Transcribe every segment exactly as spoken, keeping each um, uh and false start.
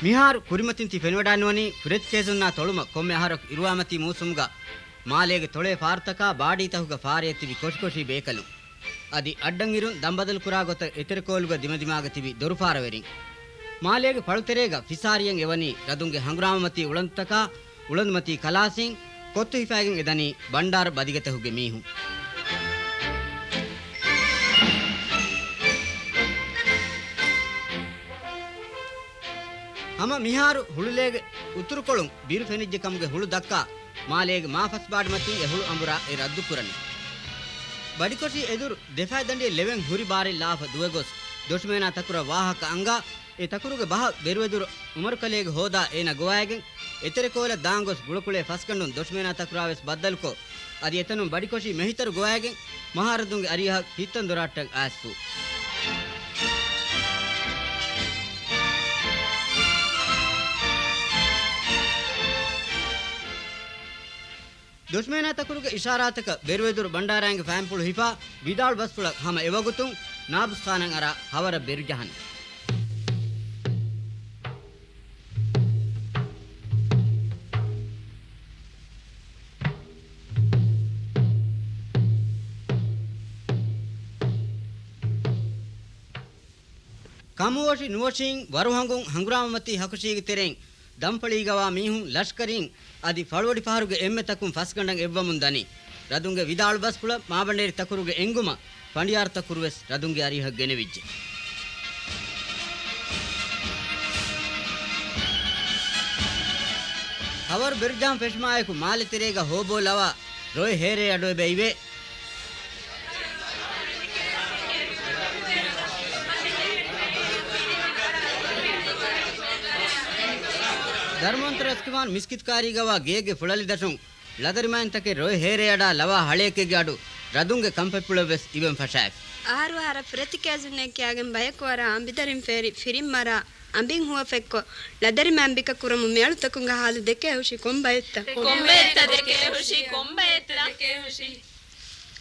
މިހާރު ކުރިމަތިން ތި ފެނިވަޑާންވަނީ ކުރެތިކޭޒުންނާ ތޮޅުމަށް ކޮންމެ އަހަރަކު އިރުވާމަތީ މޫސުމުގަ މާލޭގެ ތޮޅޭ ފާރުތަކާ ބާޑީތަކުގަ ފާރިއަށް ތިބި ކޮށިކޮށީ ބޭކަލުން. އަދި އައްޑަށް އިރުން ދަންބަދަލުކުރާ ގޮތަށް އެތެރެކޯލުގަ ދިމަދިމާގަ ތިބި ދޮރުފާރަވެރިން. މާލޭގެ ފަޅުތެރޭގަ ފިސާރިއަށް އެވަނީ ރަދުންގެ ހަނގުރާމަމަތީ އުޅަނދުތަކާ، އުޅަނދުމަތީ ކަލާސީން، ކޮއްތު ހިފާގެން އެދަނީ ބަންޑާރަ ބަދިގެތަކުގެ މީހުން. ހަމަ މިހާރު ހުޅުލޭގެ އުތުރުކޮޅުން ބިރު ފެނިއްޖެ ކަމުގެ ހުޅު ދައްކާ، މާލޭގެ މާފަސްބާޑުމަތީ އެ ހުޅު އަނބުރާ އެ ރައްދުކުރަނީ. ބަޑިކޮށި އެދުރު ދެފައިދަނޑިއެއް ލެވެން ހުރި ބާރެއް ލާފަ ދުވެގޮސް، ދޮށުމޭނާ ތަކުރަށް ވާހަކަ އަންގާ، އެ ތަކުރުގެ ބަހަށް ބެރުއެދުރު އުމަރުކަލޭގެ ހޯދާ އޭނަ ގޮވައިގެން، އެތެރެކޯލަށް ދާންގޮސް ގުޅަކުޅޭ ފަސްގަނޑުން ދޮށުމޭނާ ތަކުރާވެސް ބައްދަލުކޮށް، އަދި އެތަނުން ބަޑިކޮށި މެހިތަރު ގޮވައިގެން މަހާރަދުންގެ އަރިހަށް ހިއްތަން ދޮރާއްޓަށް އައިސްފޫ. ދޮށުމޭނާ ތަކުރުގެ އިޝާރާތަކަށް ބެރުއެދުރު ބަންޑާރާއިންގެ ފައިންޕުޅު ހިފާ، ވިދާޅު ބަސްފުޅަށް ހަމަ އެވަގުތުން ނާބުސްޚާނަށް އަރާ ހަވަރަށް ބެރުޖަހަނީ. ކަމުވޮށި ނުވޮށީން ވަރުހަނގުން ހަނގުރާމަމަތީ ހަކުށީގެ ތެރެއިން ދަންފަޅީގަވާ މީހުން ލަޝްކަރީން އަދި ފަޅުވަޑި ފަހަރުގެ އެންމެ ތަކުން ފަސްގަނޑަށް އެއްވަމުން ދަނީ. ރަދުންގެ ވިދާޅު ބަސްފުޅަށް މާބަނޑޭރި ތަކުރުގެ އެންގުމަށް ފަނޑިޔާރު ތަކުރުވެސް ރަދުންގެ އަރިހަށް ގެނެވިއްޖެ. ހަވަރު ބެރުޖަހަން ފެށުމާއެކު މާލެ ތެރޭގަ ހޯބޯ ލަވާ ރޮއެ ހޭރޭ އަޑު އެބަ އިވޭ. ދަރުމަވަންތަ ރަސްކިފާނު މިސްކިތު ކާރީގަވާ ގޭގެ ފުޅަލި ދަށުން ޅަދަރިމައިންތަކެއް ރޮއެ ހޭރޭ އަޑާ ލަވާ ހަޅޭކެއްގެ އަޑު ރަދުންގެ ކަންފަތްޕުޅަށްވެސް އިވެން ފަށާފި. އަހަރު އަހަރަށް ފުރެތި ކޭޒުންނެއް ކިޔާގެން ބަޔަކު އަރާ އަނބިދަރިން ފޭރި ފިރިން މަރާ އަނބިން ހުވަފެއްކޮށް، ޅަދަރިމައިން ބިކަ ކުރަމުން މިއަޅުތަކުންގެ ހާލު ދެކޭ ހުށީ ކޮންބައެއްތަ؟ ކޮންބައެއްތަ ދެކޭ ހުށީ؟ ކޮންބައެއްތަ ދެކޭ ހުށީ؟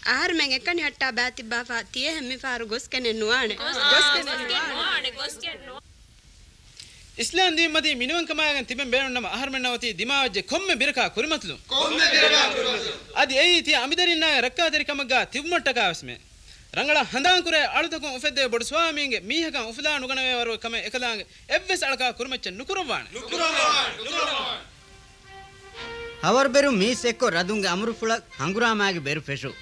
އަހަރުމެން އެކަނި ހައްޓާ ބާތިއްބާފާ ތިޔެހެން މިފަހަރު ގޮސްގެނެއް ނުވާނެ. ގޮސްގެނެއް ނުވާނެ. ގޮސްގެން ނުވާނެ. ގޮސްގެން ނުވާނެ. އިސްލާމް ދީން މަތީ މިނިވަންކަމާގެން ތިބެން ބޭނުންނަމަ އަހަރުމެންނަށް އޮތީ ދިމާވެއްޖެ ކޮންމެ ބިރަކާ ކުރިމަތިލުން. ކޮންމެ ބިރަކާ ކުރިމަތިލުން. އަދި އެއީ ތިޔަ އަނބިދަރިންނާއި ރައްކާތެރިކަމަށްގާ ތިބުމަށްޓަކާވެސްމެ. ރަނގަޅަށް ހަނދާންކުރޭ އަޅުތަކުން އުފެއްދެވި ބޮޑުސުވާމީންގެ މީހަކަށް އުފުލާ ނުގަނެވޭވަރު ކަމެއް އެކަލާނގެ އެއްވެސް އަޅަކާ ކުރިމައްޗަށް ނުކުރައްވާނެ. ނުކުރައްވާނެ. ނުކުރައްވާނެ. ހަވަރުބެރުން މީސް އެއްކޮށް ރަދުންގެ އަމުރުފުޅަށް ހަނގުރާމާގެ ބެރު ފެށު.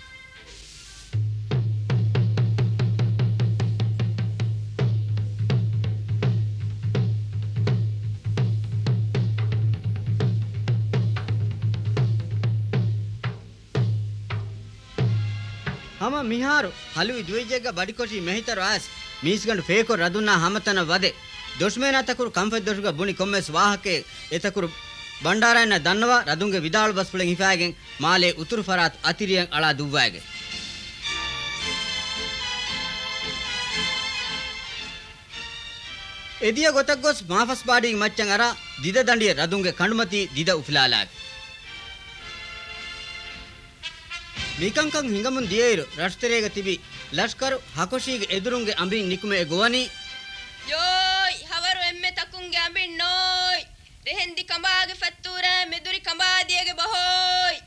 ހަމަ މިހާރު ހަލުވި ދުވެއްޖެއްގަ ބަޑިކޮށި މެހިތަރު އައިސް މީސްގަނޑު ފޭކޮށް ރަދުންނާ ހަމަތަނަށް ވަދެ، ދޮށުމޭނާ ތަކުރު ކަންފަތްދޮށުގަ ބުނި ކޮންމެސް ވާހަކައެއް އެތަކުރު ބަންޑާރައިންނަށް ދަންނަވާ ރަދުންގެ ވިދާޅު ބަސްފުޅެއް ހިފާގެން މާލޭ އުތުރު ފަރާތު އަތިރިއަށް އަޅާ ދުއްވާގެ. އެދިޔަ ގޮތަށް ގޮސް މާފަސްބާޑީގެ މައްޗަށް އަރާ ދިދަ ދަނޑިއެއް ރަދުންގެ ކަނޑުމަތީ ދިދަ އުފުލާލާގެ. މިކަންކަން ހިނގަމުން ދިޔައިރު ރަށުތެރޭގަ ތިބި ލަޝްކަރު ހަކޮށީގެ އެދުރުންގެ އަނބިން ނިކުމެ އެ ގޮވަނީ. ޔޯއި! ހަވަރު އެންމެ ތަކުންގެ އަނބިން ނޯއި! ރެހެންދި ކަނބާގެ ފަތްތޫރާ މެދުރި ކަނބާދިޔަގެ ބަހޯއި!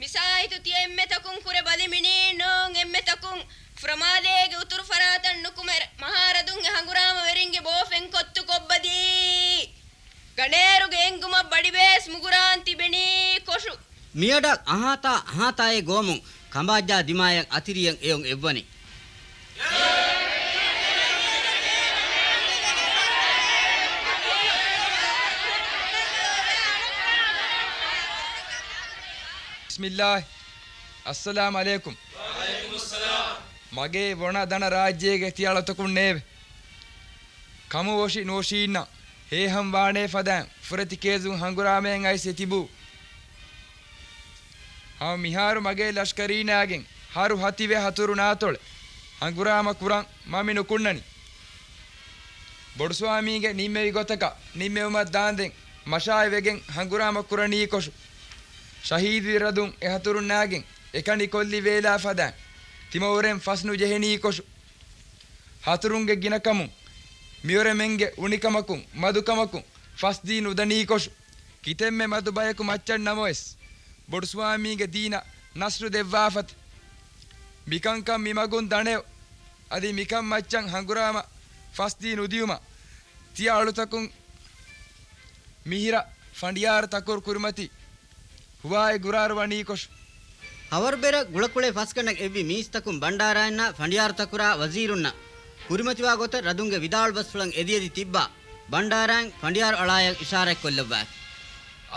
މިސާހިތު ތިޔަ އެންމެ ތަކުން ކުރެ ބަލި މިނީން ނޫން އެންމެ ތަކުން ފުރަމާލޭގެ އުތުރު ފަރާތަށް ނުކުމެ މަހާ ރަދުންގެ ހަނގުރާމަ ވެރިންގެ ބޯފެން ކޮއްތު ކޮށްބަދީ. ގަނޑޭރުގެ އެންގުމަށް ބަޑިބޭސް މުގުރާން ތިބެނީ ކޮށު. މިއަޑަށް އަހާތާ އަހާތާއޭ ގޮވަމުން ކަނބާއްޖާ ދިމާޔަށް އަތިރިއަށް އެޔޮން އެއްވަނީ. ބިސްމިއްލާހި. އައްސަލާމް ޢަލައިކުމް. މަގޭ ވޮނަ ދަނަ ރާއްޖޭގެ ތިޔަ އަޅުތަކުންނޭވެ! ކަމުވޮށި ނުވޮށީންނަށް ހޭހަން ވާނޭ ފަދައިން ފުރެތި ކޭޒުން ހަނގުރާމައިން އައިސް އެ ތިބޫ. ހަމަ މިހާރު މަގޭ ލަޝްކަރީންނާގެން ހަރު ހަތިވެ ހަތުރު ނާތޮޅެއް ހަނގުރާމަ ކުރަން މަ މި ނުކުންނަނީ. ބޮޑުސުވާމީގެ ނިންމެވި ގޮތަކަށް ނިންމެވުމަށް ދާންދެން މަށާއި ވެގެން ހަނގުރާމަ ކުރަނީ ކޮށު. ޝަހީދުވި ރަދުން އެ ހަތުރުންނާގެން އެކަނި ކޮށްލި ވޭލާ ފަދައިން ތިމަ އުރެން ފަސް ނުޖެހެނީ ކޮށު. ހަތުރުންގެ ގިނަކަމުން މިއުރެމެންގެ އުނިކަމަކުން މަދުކަމަކުން ފަސްދީން ނުދަނީކޮށް، ކިތަންމެ މަދު ބަޔަކު މައްޗަށް ނަމަވެސް، ބޮޑުސުވާމީގެ ދީނަށް ނަސްރު ދެއްވާފަތި. މިކަންކަން މި މަގުން ދަނެޔޮ، އަދި މިކަން މައްޗަށް ހަނގުރާމަ ފަސްދީން ނުދިޔުމަށް، ތިޔަ އަޅުތަކުން މިހިރަ ފަނޑިޔާރު ތަކުރު ކުރިމަތި ހުވާއި ގުރާރު ވަނީކޮށް. ހަވަރުބެރަށް ގުޅަކުޅޭ ފަސްގަނޑަށް އެއްވި މީސްތަކުން ބަންޑާރާއިންނާ ފަނޑިޔާރު ތަކުރާ ވަޒީރުންނަށް ކުރިމަތިވާ ގޮތަށް ރަދުންގެ ވިދާޅު ބަސްފުޅަށް އެދިއެދި ތިއްބާ، ބަންޑާރާއިން ފަނޑިޔާރު އަޅާޔަށް އިޝާރާތްކޮށްލައްވާފި.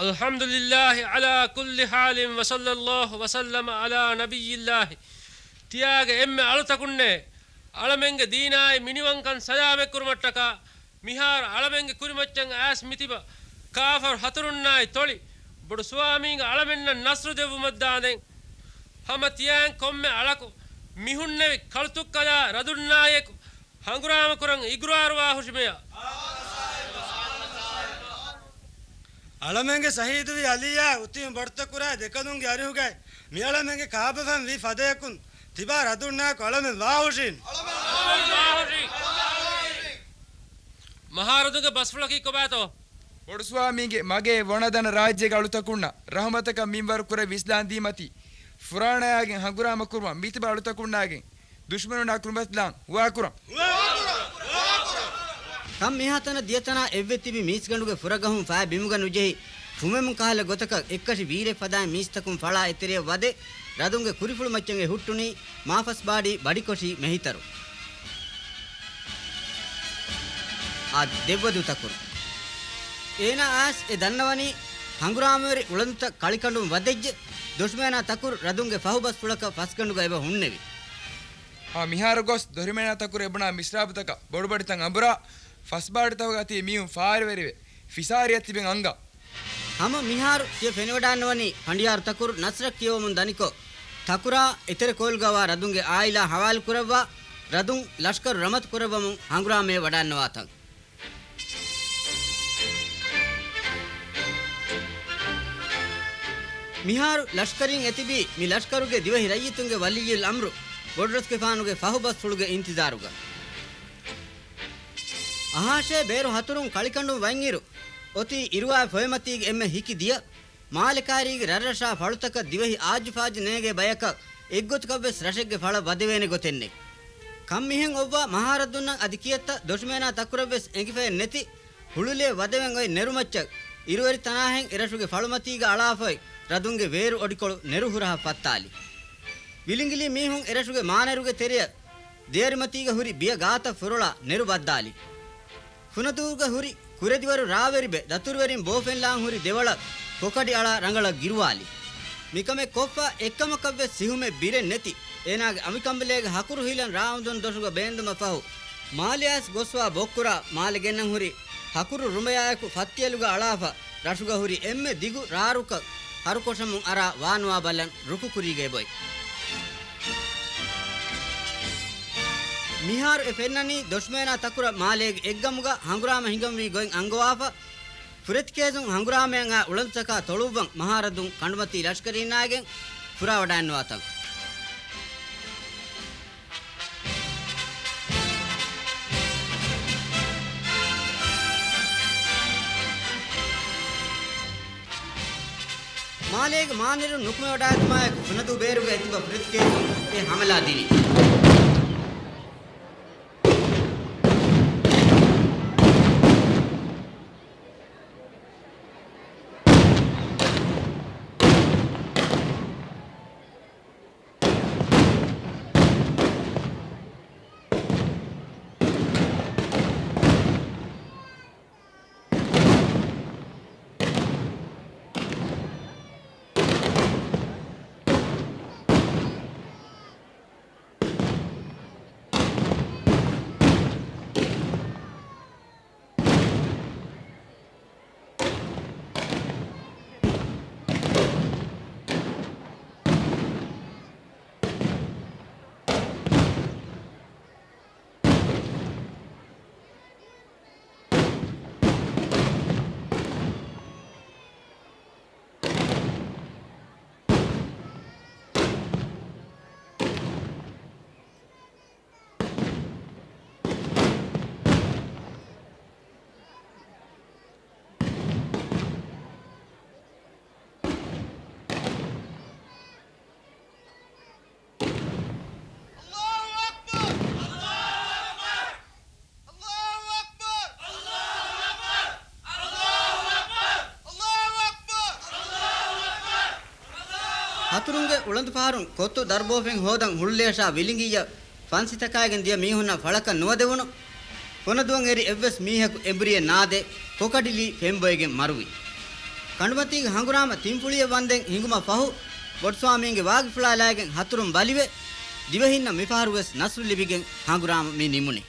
الحمد لله على كل حال وصلى الله وسلم على نبي الله. ތިޔާގެ އެންމެ އަޅުތަކުންނޭ، އަޅަމެންގެ ދީނާއި މިނިވަންކަން ސަލާމަތްކުރުމަށްޓަކާ، މިހާރު އަޅަމެންގެ ކުރިމައްޗަށް އައިސް މިތިބަ ކާފަރު ހަތުރުންނާއި ތޮޅި، ބޮޑު ސުވާމީން އަޅަމެންނަށް ނަސްރު ދެއްވުމަށްދާނެ. ހަމަ ތިޔައިން ކޮންމެ އަޅަކު މިހުންނެވި ކަޅުތުއްކަލާ ރަދުންނާއެކު ހަނގުރާމަކުރަން އިގުރާރުވާ ހުށިމެޔާ. އަޅަމެންގެ ޝަހީދުވި އަލީއާ އުތީމް ބޮޑުތަކުރާ ދެކަލުންގެ އަރިހުގައި މިއަޅަމެންގެ ކާބަފަން ވީ ފަދަޔަކުން ތިބާ ރަދުންނާއެކު އަޅަމެން ވާހުށީން. މަހާރަދުންގެ ބަސްފުޅަކީ ކޮބާތޯ؟ ބޮޑުސުވާމީގެ މަގޭ ވޮނަދަނަ ރާއްޖޭގެ އަޅުތަކުންނަށް ރަހުމަތަކަށް މިންވަރު ކުރެވި އިސްލާން ދީމަތީ ފުރާނަޔާގެން ހަނގުރާމަ ކުރުމަށް މިތިބަ އަޅުތަކުންނާގެން ދުޝްމަނުންނާ ކުރިމަތިލާން ހުވާކުރަން. ކަން މިހާތަނަށް ދިޔަތަނާ އެއްވެ ތިބި މީސްގަނޑުގެ ފުރަގަހުން ފައި ބިމުގަ ނުޖެހި، ފުމެމުން ކަހަލަ ގޮތަކަށް އެއްކަށި ވީރެއް ފަދައިން މީސްތަކުން ފަޅާ އެތެރެޔަށް ވަދެ، ރަދުންގެ ކުރިފުޅު މައްޗަށް އެ ހުއްޓުނީ މާފަސްބާޑީ ބަޑިކޮށި މެހިތަރު. އާ ދެއްވަދޫ ތަކުރު. އޭނާ އައިސް އެ ދަންނަވަނީ ހަނގުރާމަވެރި އުޅަނދުތައް ކަޅިކަނޑުން ވަދެއްޖެ، ދުޝްމަނާ ތަކުރު ރަދުންގެ ފަހުބަސްފުޅަކަށް ފަސްގަނޑުގަ އެބަ ހުންނެވި. ހާ، މިހާރު ގޮސް ދޮށުމޭނާ ތަކުރު އެބުނާ މިސްރާބުތަކަށް ބޮޑުބަޑިތައް އަނބުރާ، ފަސްބާޑިތަކުގަ ތިބި މީހުން ފާރިވެރިވެ، ފިސާރިއަށް ތިބެން އަންގާ. ހަމަ މިހާރު ތިޔަ ފެނިވަޑާންނަވަނީ ފަނޑިޔާރު ތަކުރު ނަސްރަށް ކިޔަވަމުން ދަނިކޮށް، ތަކުރާ އެތެރެ ކޯލުގަވާ ރަދުންގެ އާއިލާ ހަވާލު ކުރައްވާ، ރަދުން ލަޝްކަރު ރަމަތު ކުރައްވަމުން ހަނގުރާމަޔަށް ވަޑާންނަވާތަން. މިހާރު ލަޝްކަރީން އެތިބީ މި ލަޝްކަރުގެ ދިވެހި ރައްޔިތުންގެ ވަލިއްޔުލް އަމްރު ބޮޑުރަސްގެފާނުގެ ފަހުބަސްފުޅުގެ އިންތިޒާރުގަ. އަހާށޭ ބޭރު ހަތުރުން ކަޅިކަނޑުން ވަންއިރު، އޮތީ އިރުވާ ފޮއެމަތީގެ އެންމެ ހިކި ދިޔަ، މާލެ ކާރީގެ ރަށްރަށާ ފަޅުތަކަށް ދިވެހި އާއްޖުފާއްޖު ނޭނގޭ ބަޔަކަށް އެއްގޮތަކަށްވެސް ރަށެއްގެ ފަޅަށް ވަދެވޭނެ ގޮތެއް ނެތް. ކަން މިހެން އޮއްވާ މަހާރަދުންނަށް އަދި ކިއެއްތަ ދޮށުމޭނާ ތަކުރަށްވެސް އެނގިފައެއް ނެތި، ހުޅުލޭ ވަދެވެން އޮތް ނެރުމައްޗަށް އިރުއެރި ތަނާހެން އެރަށުގެ ފަޅުމަތީގަ އަޅާފައި ރަދުންގެ ވޭރު އޮޑިކޮޅު ނެރު ހުރަހަށް ފައްތާލި. ވިލިނގިލި މީހުން އެރަށުގެ މާނެރުގެ ތެރެއަށް ދޭރިމަތީގަ ހުރި ބިޔަ ގާތަށް ފުރޮޅާ ނެރު ބައްދާލި. ފުނަދޫގަ ހުރި ކުރެދިވަރު ރާވެރިބެ ދަތުރުވެރިން ބޯފެން ލާން ހުރި ދެވަޅަށް ކޮކަޑި އަޅާ ރަނގަޅަށް ގިރުވާލި. މިކަމެއް ކޮށްފަ އެއްކަމަކަށްވެސް ސިހުމެއް ބިރެއް ނެތި އޭނާގެ އަނބިކަނބަލޭގެ ހަކުރު ހީލަން ރާއުނދުން ދޮށުގަ ބޭންދުމަށް ފަހު، މާލެއަށް ގޮސްވާ ބޮއްކުރާ މާލެ ގެންނަން ހުރި ހަކުރު ރުމަޔާއެކު ފައްތިއެލުގަ އަޅާފަ، ރަށުގަ ހުރި އެންމެ ދިގު ރާރުކަށް ހަރުކޮށަމުން އަރާ ވާނުވާ ބަލަން ރުކުކުރީގަ އެބޮތް. މިހާރު އެ ފެންނަނީ ދޮށުމޭނާ ތަކުރަށް މާލޭގެ އެއްގަމުގަ ހަނގުރާމަ ހިނގަންވީ ގޮތް އަންގަވާފަ، ފުރެތިކޭސުން ހަނގުރާމަޔަށް އާ އުޅަނދުތަކާ ތޮޅުއްވަން މަހާރަދުން ކަނޑުމަތީ ލަޝްކަރީންނާގެން ފުރާވަޑައިންނަވާތަން. މާލޭގެ މާނަރު ނުކުމެވަޑައިގަތުމާއެކު ފުނަދޫ ބޭރުގަ އެތިބަ ފުރެތިކޭސުން އެ ހަމަލާ ދިނީ. ހަތުރުންގެ އުޅަނދުފަހަރުން ކޮއްތު ދަރުބޯފެން ހޯދަން ހުޅުލޭށާ ވިލިނގިއްޔަށް ފަންސިތަކާއިގެން ދިޔަ މީހުންނަށް ފަޅަކަށް ނުވަދެވުނު. ފުނަދުވަން އެރި އެއްވެސް މީހަކު އެނބުރިއެއް ނާދޭ، ކޮކަޑިލީ ފެންބޮއެގެން މަރުވި. ކަނޑުމަތީގެ ހަނގުރާމަ ތިންފުޅިއެއް ވަންދެން ހިނގުމަށް ފަހު، ބޮޓްސްވާމީންގެ ވާގިފުޅާލާގެން ހަތުރުން ބަލިވެ، ދިވެހިންނަށް މިފަހަރުވެސް ނަސްރު ލިބިގެން ހަނގުރާމަ މި ނިމުނީ.